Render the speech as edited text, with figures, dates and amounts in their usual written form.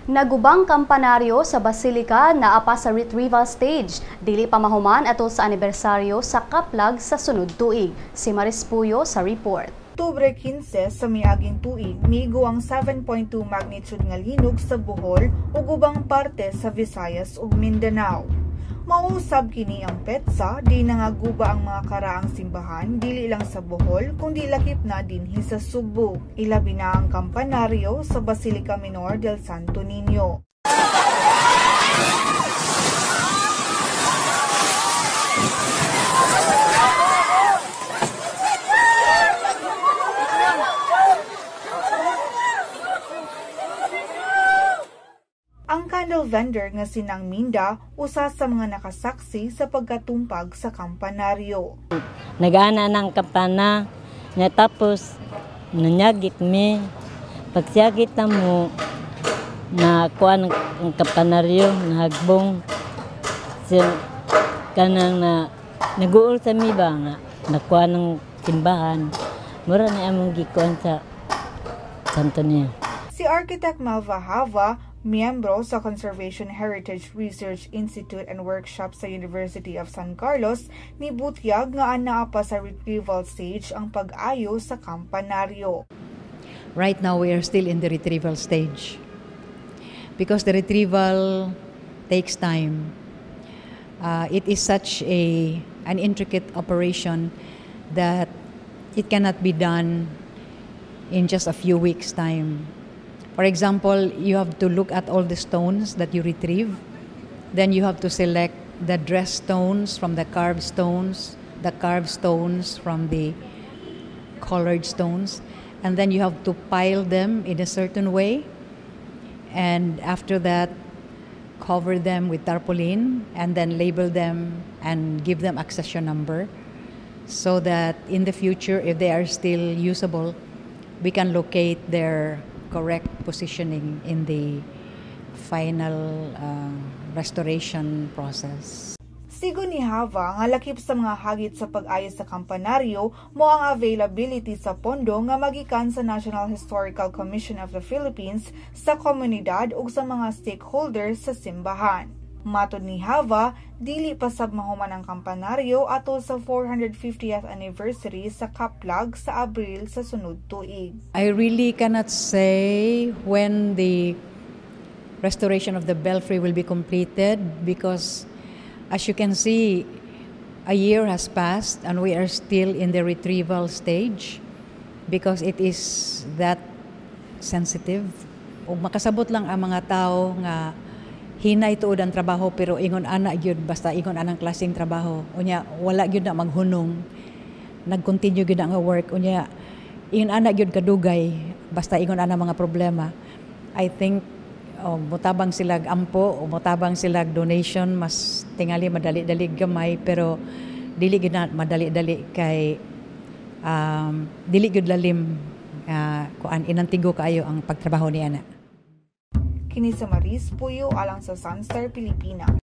Nagubang kampanaryo sa Basilika naa pa sa retrieval stage. Dili pa mahuman atol sa anibersaryo sa Kaplag sa sunod tuig. Si Maris Puyo sa report. Oktubre 15 sa miaging tuig, migo ang 7.2 magnitude nga linog sa Bohol ug ubang parte sa Visayas ug Mindanao. Mausab kini ang petsa di nangaguba ang mga karaang simbahan dili lang sa Bohol kundi lakip na dinhi sa Sugbo. Ilabi na ang kampanaryo sa Basilica Minor del Santo Niño. Ang candle vendor nga si Nang Minda usa sa mga nakasaksi sa pagkatumpag sa kampanaryo. Nag-ana ng kampana, nga tapos nanyagit mi. Pagsiyagit na mo, na kuan ang kampanaryo, nahagbong. So, kanang na, naguol sa mi ba nga, nakuha ng simbahan. Mura na among gikuan sa Santo Niño. Si Architect Malva Hava, miyembro sa Conservation Heritage Research Institute and Workshop sa University of San Carlos, nibutyag nga anaa pa sa retrieval stage ang pag-ayo sa kampanaryo. Right now, we are still in the retrieval stage because the retrieval takes time. It is such an intricate operation that it cannot be done in just a few weeks' time. For example, you have to look at all the stones that you retrieve. Then you have to select the dressed stones from the carved stones from the colored stones. And then you have to pile them in a certain way. And after that, cover them with tarpaulin and then label them and give them accession number so that in the future, if they are still usable, we can locate their correct positioning in the final restoration process. Sigon ni Hava nga lakip sa mga hagit sa pag-ayos sa kampanaryo mo ang availability sa pondo nga magikan sa National Historical Commission of the Philippines, sa komunidad ug sa mga stakeholders sa simbahan. Matod ni Hava, dili pa sab mahuman ang kampanaryo atol sa 450th anniversary sa Kaplag sa Abril sa sunod tuig. I really cannot say when the restoration of the belfry will be completed because, as you can see, a year has passed and we are still in the retrieval stage because it is that sensitive. Ug makasabot lang ang mga tao nga hinay tuod ang trabaho pero ingon ana gyud, basta ingon anang klaseng trabaho, unya wala gyud na maghunong, nag-continue gyud ang work, unya ingon ana gyud kadugay, basta ingon ana mga problema. I think, oh, mutabang sila ampo o mutabang sila donation, mas tingali madali-dali gamay, pero dili gyud na madali-dali kay dili gyud lalim, kuan, inantigo kaayo ang pagtrabaho ni ana. Kini si Maris Puyo alang sa Sunstar Pilipinas.